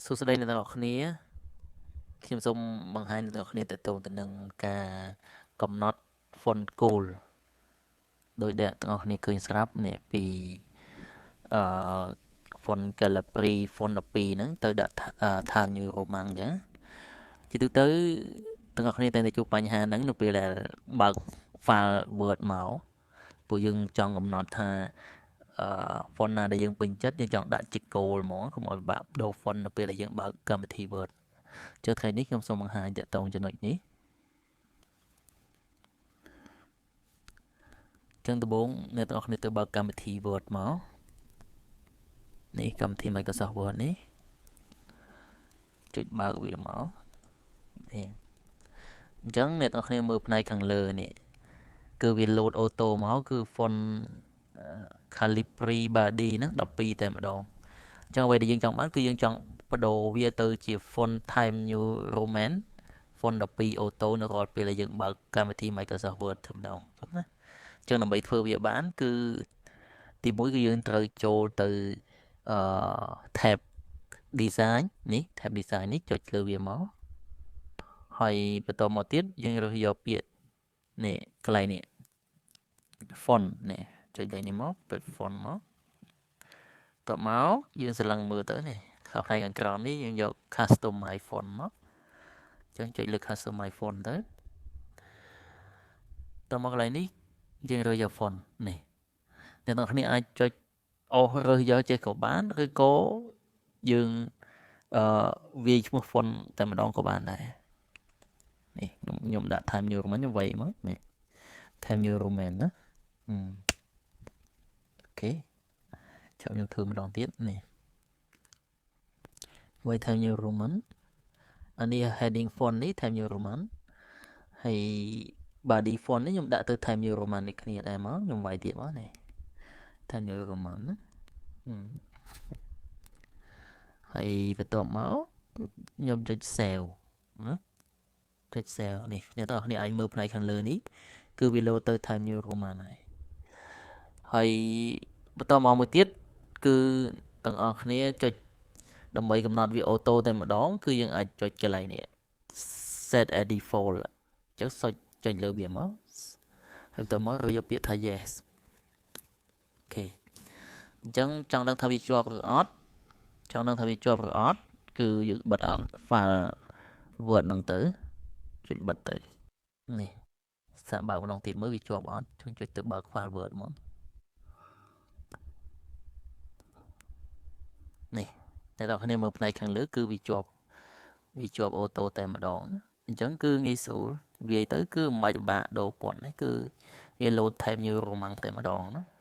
សួស្តីអ្នកទាំងអស់គ្នាខ្ញុំសូមបង្ហាញអ្នកទាំងអស់គ្នាទាក់ទងទៅនឹងការកំណត់ font goal ដោយដែលទាំងអស់គ្នាឃើញស្រាប់នេះពីអឺ font Calibri font 12ហ្នឹងទៅដាក់ Times New Roman អញ្ចឹងជាទូទៅទាំងអស់គ្នាតែងតែជួបបញ្ហាហ្នឹងនៅពេលដែលបើក file Word មកពួកយើងចង់កំណត់ថាអឺ font ណាដែលយើងពេញចិត្តយើងចង់ដាក់ជា goal ហ្មងកុំឲ្យពិបាកដូរ font នៅពេលដែលយើងបើកកម្មវិធី Word ចុះថ្ងៃនេះខ្ញុំសូមបង្ហាញទាក់ទងចំណុចនេះចឹងដំបូងអ្នកទាំងអស់គ្នាទៅបើកកម្មវិធី Word មកនេះកម្មវិធី Microsoft Word នេះចុចបើកវាមកនេះអញ្ចឹងអ្នកទាំងអស់គ្នាមើលផ្នែកខាងលើនេះគឺវា load auto មកគឺ font Calibri Body ហ្នឹង12តែម្ដងអញ្ចឹងអ្វីដែលយើងចង់បានគឺយើងចង់បដូរវាទៅជា font Times New Roman font 12 auto នៅរាល់ពេលដែលយើងបើកកម្មវិធី Microsoft Word តែម្ដងណាអញ្ចឹងដើម្បីធ្វើវាបានគឺទីមួយគឺយើងត្រូវចូលទៅអឺ tab design នេះ tab design នេះចុចលើវាមកហើយបន្តមកទៀតយើងរើសយកពាក្យនេះកន្លែងនេះ font នេះចុចកន្លែងនេះមកពេច font មកតបមកយើងស្រឡឹងមើលទៅនេះខាងផ្នែកខាងក្រោមនេះយើងយក customize font មកអញ្ចឹងចុចលើ customize font ទៅតមកកន្លែងនេះយើងរើសយក font នេះអ្នកទាំងគ្នាអាចចុចអូសរើសយកចេះក៏បានឬក៏យើងអឺវាយឈ្មោះ font តែម្ដងក៏បានដែរនេះខ្ញុំដាក់ Times New Roman ខ្ញុំវាយមកនេះ Times New Roman ណាOK ចាំខ្ញុំធ្វើម្ដងទៀតនេះវាយ Times New Roman អានេះ heading font នេះ Times New Roman ហើយ body font នេះខ្ញុំដាក់ទៅ Times New Roman នេះគ្នាដែរមកខ្ញុំវាយទៀតមកនេះ Times New Roman ណាហើយបន្ទាប់មកខ្ញុំចុច save ណាចុច save នេះអ្នកទាំងអស់គ្នាអាចមើលផ្នែកខាងលើនេះគឺវាលោតទៅ Times New Roman ហើយហើយបន្តមកមួយទៀតគឺទាំងអស់គ្នាចុចដើម្បីកំណត់វាauto តែម្ដងគឺយើងអាចចុចកន្លែងនេះ set as default អញ្ចឹងសុចចុចលើវាមកហើយបន្តមកយកពាក្យថា yes OK អញ្ចឹងចង់ដឹងថាវាជាប់ឬអត់ចង់ដឹងថាវាជាប់ឬអត់គឺយើងបិទអត់ file Word ហ្នឹងទៅចុចបិទទៅនេះសាកបើកម្ដងទៀតមើលវាជាប់អត់ចុចទៅបើក file Word មកនេះតែដល់គ្នាមើលផ្នែកខាងលើគឺវាជាប់វាជាប់auto តែម្ដងអញ្ចឹងគឺងាយស្រួលវាយទៅគឺមិនបាច់ពិបាកដូរពណ៌នេះគឺវា load Times New Roman តែម្ដងណា។